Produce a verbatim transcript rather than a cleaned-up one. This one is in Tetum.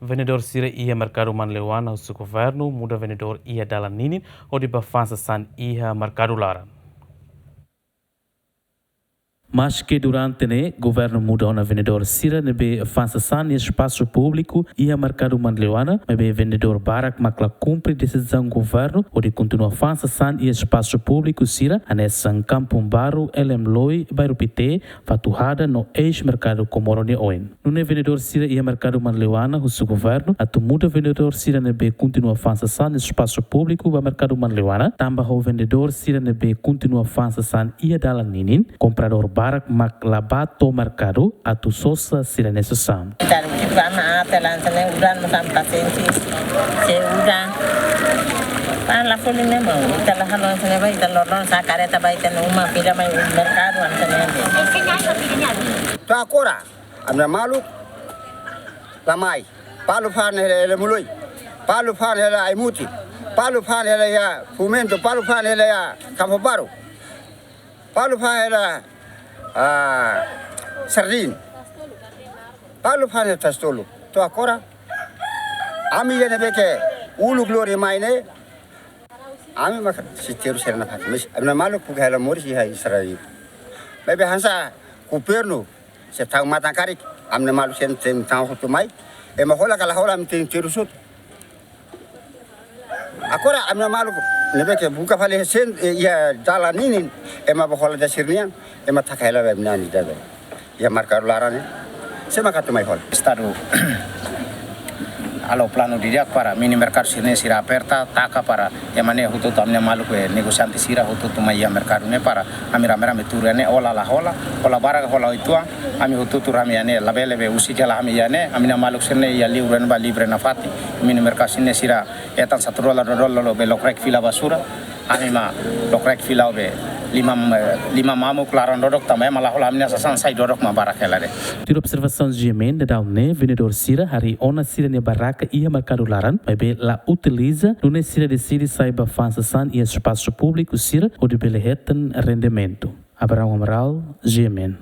Vendedór sira iha merkadu Manleuana husu governu muda vendedór iha dalan ninin hodi bá fa'an sasán iha merkadu laran. Maske durante ne'e governu muda ona vendedór sira ne'ebé fa'an sasán iha espasu públiku iha merkadu Manleuana, maibé vendedór barak mak la kumpre desizaun governu hodi kontinua fa'an sasán iha espasu públiku sira hanesan Kampung Baru, L M Loi, Bairru Pité, Fatuhada no eis-merkadu Komoro nia oin. Nune'e vendedór sira iha merkadu Manleuana husu governu atu muda vendedór sira ne'ebé kontinua fa'an sasán espasu públiku ba merkadu Manleuana, tanba ho vendedór sira ne'ebé kontinua fa'an sasán iha dalan ninin, kompradór barak mak la bá to'o merkadu atu sosa sira-nia sasán. Ita rukit ba ma ate lan sene udan masam pasensi se udan. Pan la fuli ne mau ita la halon sene ba ita lordon sa kareta ba ita no uma pila mai merkadu an sene. To'o agora, ami-nia maluk la mai. Balu fa'an hela L M Loi. Balu fa'an hela Aimuti. Balu fa'an hela iha Fomento. Balu fa'an hela iha Kampung Baru. Balu fa'an hela, ah, Sardin. Balu fa'an hela Tasi Tolu. To'o agora. Ami iha ne'ebé ke uluk lori mai ne'e. Ami maka sei terus sira-nia fatin. Mas ami-nia maluk puka hela moris iha Israel. Maibé hanesan governu sei tau matan karik, ami-nia maluk sei tau hotu mai. Ema hola ka la hola ami tenke terus hotu. Agora ami-nia maluk ne'ebé ke buka fali sasán, eh, iha dalan ninin, ema bá hola da sira-nian, ema taka hela ba mina ni dabe. Iha merkadu laran ne'e. Sé mak atu mai hola. Estadu halo planu didi'ak para mini merkadu sira-ne'e sira aperta, taka para ema ne'e hotu-hotu ami-nia maluk be negosiante sira hotu-hotu mai iha merkadu ne'e para ami rame-rame tuur iha ne'e, hola la hola, hola barak hola uitoan, ami hotu-hotu rame iha ne'e, labele be husik hela ami iha ne'e, ami-nia maluk sira-ne'e iha liur ne'ebá livre nafatin, mini merkadu sira-ne'e sira hetan satu dolar, dua dolar, la'ós be lokraik fila basura. Ami mak lokraik fila be lima, eh, lima mamuk laran dodok tanba ema la hola ami-nia sasán sai dodok mak barak hela de'it. Tuir observasaun G M N, daudaun ne'e vendedór sira harii ona sira-nia barraka iha merkadu laran, maibé la utiliza, nune'e sira deside sai bá fa'an sasán iha espasu públiku sira hodi bele hetan rendimentu. Abraão Amaral, G M N.